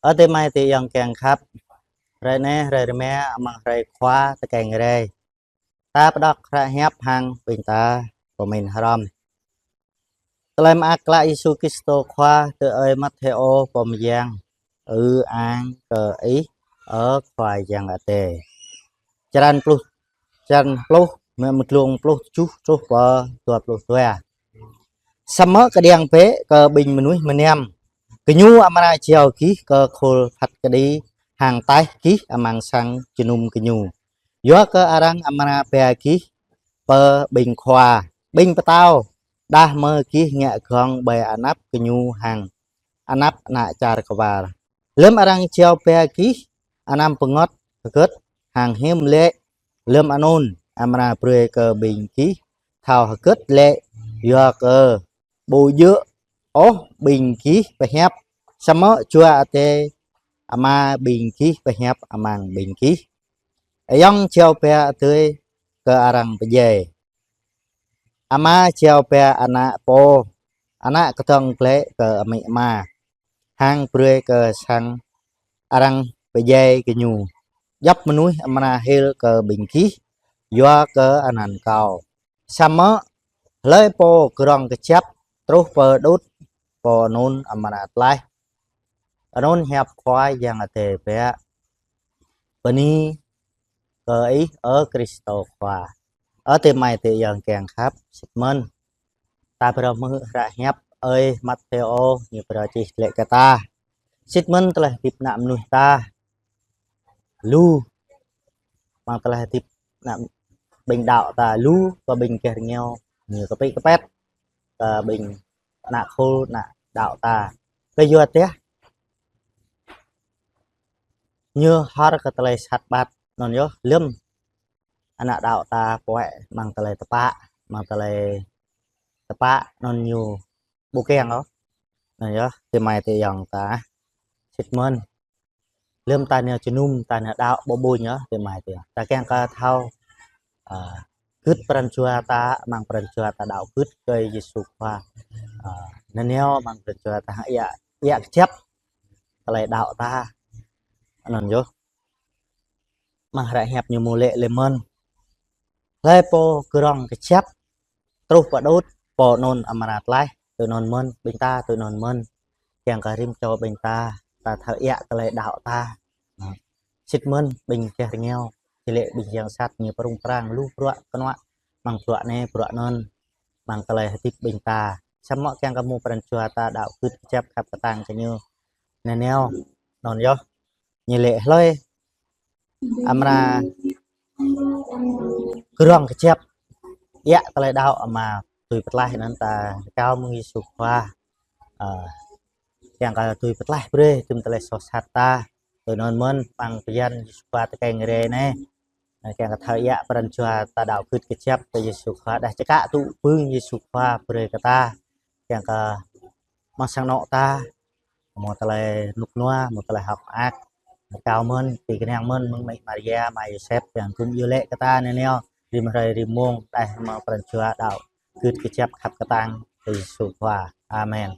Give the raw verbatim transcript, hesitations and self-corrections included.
Ơ adơi amai adơi ayŏng kiăng khăp, hrơi anai hrơi rơma amăng hrơi Khua tơkeng rai. Ta pơđok hră hiăp hăng ƀing ta pơmĭn hrŏm. Tơlơi mơak klă Yêsu Kristô Khua tui ơi Mathêô pô mơyang. Ư-ang kơ Ih, ơ Khua Yang Adai. Črăn pluh, črăn pluh, mơ̆ng mơdlông pluh tơjuh truh pơ dua pluh dua. Samơ̆ kơđiăng bĕ kơ ƀing mơnuih mơnam. Gơñu amra jao gih kơ khul phat kơđi hăng taih gih amăng sang jơnum gơñu. Yua kơ arăng amra ba gih pơ ƀing khua, ƀing pơtao, đah mơ̆ gih ngă gơ̆ng ƀơi anăp gơñu hăng anăp ană čar kơwar. Lơm arăng jao ba gih, anăm pơngot hơgĕt hăng hiư̆m lĕ, lơm anŭn amra brơi kơ ƀing gih thâo hơgĕt lĕ, yua kơ ƀu djơ̆ ôh ƀing gih pơhiăp, samơ̆ Jua Adai Ama ƀing gih pơhiăp amăng ƀing gih. Ayŏng jao ba adơi kơ arăng pơdjai. Ama jao ba ană pô, ană kơdŏng glaĭ kơ amĭ ama, hăng brơi kơ sang arăng pơdjai gơñu. Djŏp mơnuih amra hil kơ ƀing gih yua kơ anăn Kâo. Samơ̆ hlơi pô gơrŏng kơjăp truh pơđŭt, pô anŭn amra tlaih. Anŭn hiăp Khua Yang Adai biă. Bơni kơ Ih, ơ Kristô Khua. Ơ adơi amai adơi ayŏng kiăng khăp, sĭt mơ̆n ta phrâo hmư̆ hră hiăp ơi Mathêô ñu phrâo čih glaĭ kơ ta. Sĭt mơ̆n tơlơi hơdip ană mơnuih ta lu, amăng tơlơi hơdip ană ƀing đaŏ ta lu, kơ ƀing gah rơngiao ñu kơpĭ kơpĕt, kơ ƀing ană khul ană đaŏ ta. Kơ yua dah ñu hor kơ tơlơi sat ƀat anŭn yơh, lơm ană đaŏ ta puăi amăng tơlơi tơpă, amăng tơlơi tơpă anŭn ñu ƀu kiăng ôh. Anŭn yơh, adơi amai adơi ayŏng ta, sĭt mơ̆n. Lơm ta nao jơnum, ta nao đaŏ ƀu ƀuñ yơh, adơi amai adơi ayŏng. Ta kiăng kơ thâo, ă, gưt pran jua ta, amăng pran jua ta đaŏ gưt kơ Yêsu Khua. Ă, nanao amăng pran jua ta hăng iă, iă kơjăp tơlơi đaŏ ta. Anŭn yơh. Amăng hră hiăp ñu mơ̆ laĭ lĕ mơ̆n. Hlơi pô gơrŏng kơjăp truh pơđŭt, pô anŭn amra tlaih. Tui anŭn mơ̆n, ƀing ta tui anŭn mơ̆n. Kiăng kơ rĭm čô ƀing ta, ta thâo iă tơlơi đaŏ ta. Sĭt mơ̆n ƀing gah rơngiao, či laĭ ƀing yang sat ñu prŭng prang lu bruă kơnuă, amăng bruă anai bruă anŭn, amăng tơlơi hơdip ƀing ta. Samơ̆ kiăng kơ mơ̆ pran jua ta đaŏ gưt kơjăp khăp kơtang kơ ñu nanao. Anŭn yơh. Ñu laĭ hlơi amra gơrŏng kơjăp iă tơlơi đaŏ ama tui pơtlaih, anŭn ta rơkâo mơ̆ng Yêsu Khua. Ă, kiăng kơ tui pơtlaih brơi tơm tơlơi soh sat ta. Tui anŭn mơ̆n amăng bơyan Yêsu Khua tơkeng rai anai. Ă, kiăng kơ thâo iă pran jua ta đaŏ gưt kơjăp kơ Yêsu Khua, đah čơkă tŭ pưng Yêsu Khua brơi kơ ta. Kiăng kơ amăng sang anŏ ta mơ̆ tơlơi rơnŭk rơnua, mơ̆ tơlơi hơ̆k mơak. Rơkâo mơ̆n, tui kơnang mơ̆n mơ̆ng amĭ Maria, ama Yôsep, kiăng gum iâu laĭ kơ ta nanao, rĭm hrơi rĭm mông, đah mơ̆ pran jua đaŏ gưt kơjăp khăp kơtang kơ Yêsu Khua. Amen.